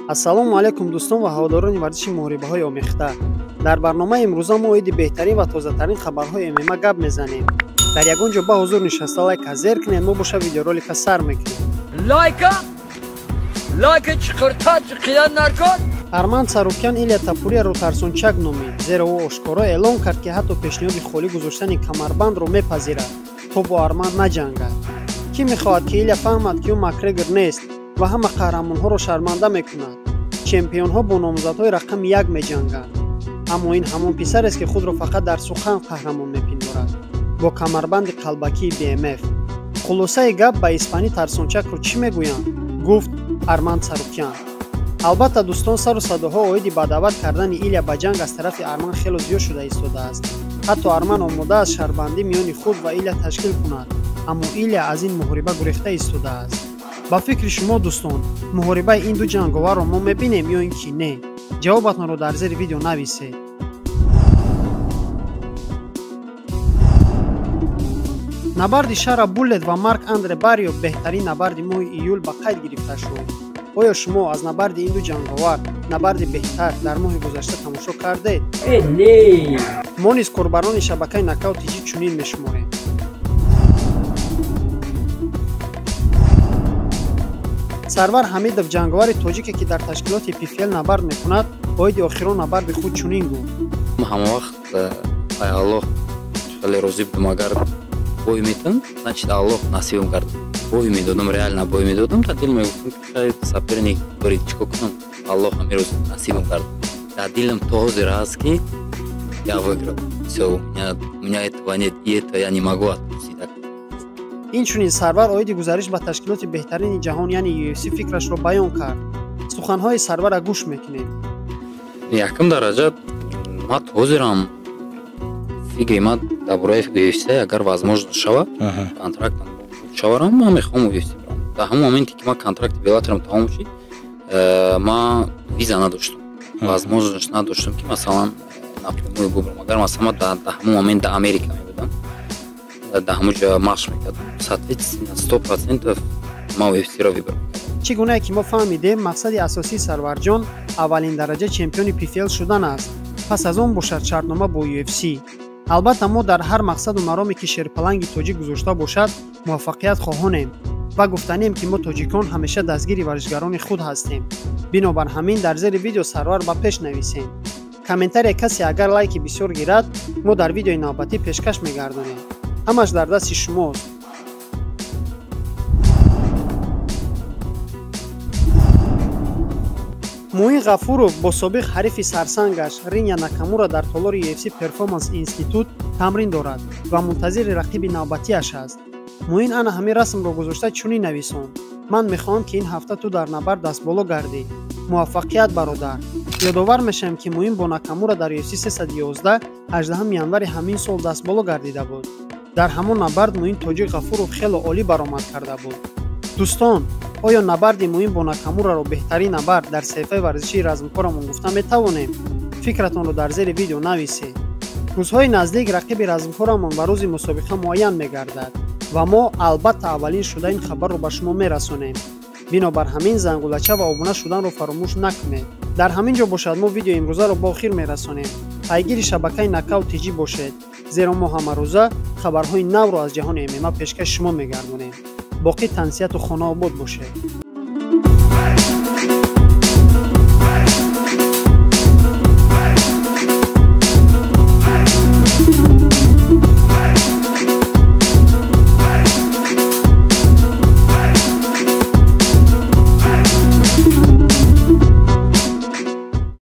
Ассалому алайкум дӯстон ва ҳаводорони варзиши муҳорибаҳои омехта. Дар барномаи имрӯза мо оиди беҳтарин ва тозатарин хабарҳои ММА гап мезанем. Дар ягон ҷо ба ҳузур нишаста лайка зер кунед, мо боша видеоролика сар мекунем. Лайка? Лайка чиқирта чиқиян наркон? Арман Царукян Илия Топурияро тарсончак номид, зеро ӯ ошкоро эълон кард, ки ҳатто пешниҳоди холӣ гузоштани камарбандро мепазирад, то бо Арман наҷангад. Кӣ мехоҳад, ки Илия фаҳмад, ки ӯ Макгрегор нест ва ҳама қаҳрамонҳоро шарманда мекунад. Чемпионҳо бо номзадҳои рақами як меҷанганд. Аммо ин ҳамон писарест, ки худро фақат дар сухан қаҳрамон мепиндорад, бо камарбанди қалбакии БМФ. Хулосаи гап, ба испанӣ тарсончакро чӣ мегӯянд? Гуфт Арман Царукян. Албатта дӯстон, сару садоҳо оиди ба даъват кардани Илия ба ҷанг аз тарафи Арман хело зиёд шуда истодааст. Ҳатто Арман омода аст шарбандӣ миёни худ ва Илия ташкил кунад, аммо Илия аз ин муҳориба гурехта истодааст. Ба фикри шумо дӯстон, муҳорибаи ин ду ҷанговарро мо мебинем ё ин ки не? Ҷавобатонро дар зери видео нависед. Набарди Шара Буллет ва Марк Андре Баррио беҳтарин набарди моҳи июл ба қайд гирифта шуд. Оё шумо аз набарди ин ду ҷанговар набарди беҳтар дар моҳи гузашта тамошо кардед? Не. Мо низ корбарони шабакаи Нокаут ТЖ чунин мешуморем. Сарвар Ҳамидов, ҷанговари тоҷике, ки дар ташкилоти ПФЛ набард мекунад, оиди охирон набарди худ чунин гуфт. Ҳама вақт ай Аллоҳ хеле розӣ будам, агар бой метам, значит Аллоҳ насибам кард. Бой медодам, реально бой медодам, та дил мегуфтам, ки хай соперник дорӣ, чӣ кор кунам? Аллоҳ ҳамин рӯз насибам кард. Дар дилам то ҳозир ҳаст, ки я выиграл. Всё, у меня этого нет, и это я не могу отпустить. Инчунин Сарвар оиди гузариш ба ташкилоти беҳтарини ҷаҳон, яъне UFC, фикрашро баён кард. Суханҳои Сарвара гӯш мекунем. Якум дараҷа ман ҳозирам фикри ман дар бораи UFC, агар возможно шава, контрактам шаварам, ман мехоҳам UFC бирам. Дар ҳамон моменте ки ман контракти Беллаторам тамом шид, ман виза надоштам, возможность надоштам, ки масалан напрямую бубрам. Агар масалан дар ҳамон момент дар Америка мебудам, дар ҳамон ҷо машқ мекардам, соответственно 100% ман UFC-ро выбор мекардам. Чӣ гунае ки мо фаҳмидем, мақсади асосии Сарварҷон аввалин дараҷа чемпиони ПФЛ шудан аст, пас аз он бошад шартнома бо UFC. Албатта мо дар ҳар мақсаду мароме, ки шерпаланги тоҷик гузошта бошад, муваффақият хоҳонем ва гуфтанем, ки мо тоҷикон ҳамеша дастгири варзишгарони худ ҳастем. Бинобар ҳамин дар зери видео «Сарвар ба пеш» нависем. Комментария касе агар лайки бисёр гирад, мо дар видеои навбатӣ пешкаш мегардонем. Ҳамаш дар дасти шумост. Муин Ғафуров бо собиқ ҳарифи сарсангаш Риня Накамура дар толори UFC Performance Institute тамрин дорад ва мунтазири рақиби навбатиаш аст. Муин ана ҳамин расмро гузошта чунин нависонд: «Ман мехоҳам, ки ин ҳафта ту дар набард дастболо гардӣ. Муваффақият, бародар». Ёдовар мешавем, ки Муин бо Накамура дар UFC 311 18 январи ҳамин сол дастболо гардида буд. Дар ҳамон набард Муин Тоҷик Ғафуров хело олӣ баромад карда буд. Дӯстон, оё набарди Муин бо Накамураро беҳтарин набард дар саҳифаи варзишии размкорамон гуфта метавонем? Фикратонро дар зери видео нависед. Рӯзҳои наздик рақиби размкорамон ба рӯзи мусобиқа муайян мегардад ва мо албатта аввалин шуда ин хабарро ба шумо мерасонем. Бинобар ҳамин зангулача ва обуна шуданро фаромӯш накунед. Дар ҳамин ҷо бошад мо видеои имрӯзаро ба охир мерасонем. Пайгири шабакаи Нокаут ТЖ бошед, зеро мо ҳамарӯза хабарҳои навро аз ҷаҳони ММА пешкаши шумо мегардонем. Боқӣ тансиҳату хонаобод бошед.